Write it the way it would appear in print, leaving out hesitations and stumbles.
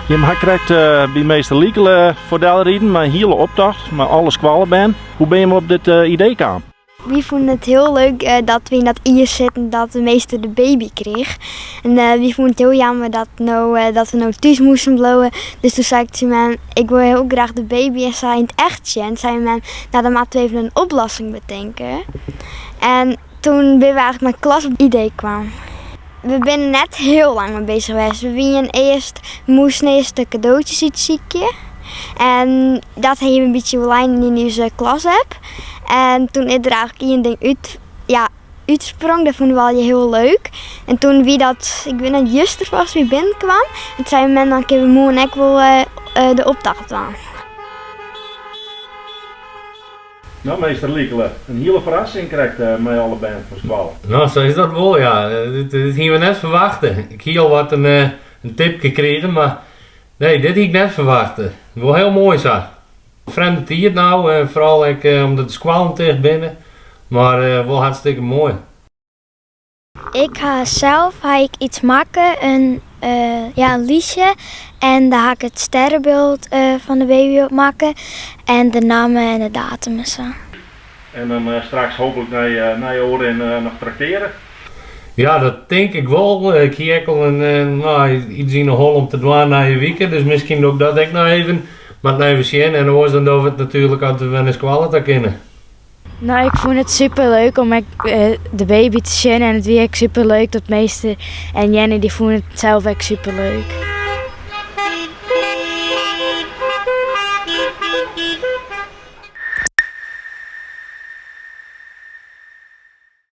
Jim ha krekt by meester Lykele foardel riden mei in hiele optocht mei alle skoallebern. Hoe binne jim op dit idee kaam? Wy fûnen it hiel leuk dat we yn dat jier sitten dat de meester de baby kriich. En wy fûnen it hiel jammer dat, no, dat we no thús moasten bliuwe. Dus doe sei ik tsjin mem, ik wol hiel graach de baby en sa yn it echt sjen. Toen sei mem, no dan moatte we even in oplossing betinke. En toen binne we eigentlik mei klas op it idee kaam. We binne net hiel lang mei bezich west. We wienen earst, we moasten earst de kadootjes útsykje. En dat hiene we in bytsje oerlein yn ús klasapp. En toen is der eigentlik ien ding út, ja, útsprong. Dat fûnen we allegear hiel leuk. En toen wie dat, ik wit net, juster folgens my binnenkwam. En toen sei mem, dan kinne we moarn ek wol de optocht dwaan. No, meester Lykele, in hiele ferrassing krekt mei alle bern fan skoalle. No, sa is dat wol, ja. Dit hiene we net ferwachte. Ik hie al wat in tipke krigen, mar nee, dit hie ik net ferwachte. Wol hiel moai sa. Frjemde tiid no, foaral ek omdat de skoallen ticht binne, mar wol hartstikke moai. Ik ha sels ha ik iets makke, in, ja, in listje. En dêr ha ik it sterrebyld fan de baby op makke. En de namme en de datum en sa. En dan straks hooplik nei ôfrin noch traktearje? Ja, dat tink ik wol. Ik hie ek al in, no, iets yn 'e holle om te dwaan nije wike, dus miskien doch ik dat ek noch even. Moat noch even sjen en oars dan dogge we it natuerlik as we wer nei skoalle ta kinne. No, ik fûn it super leuk om ek de baby te sjen en it wie ek super leuk dat meester en Jenny dy fûnen it sels ek super leuk.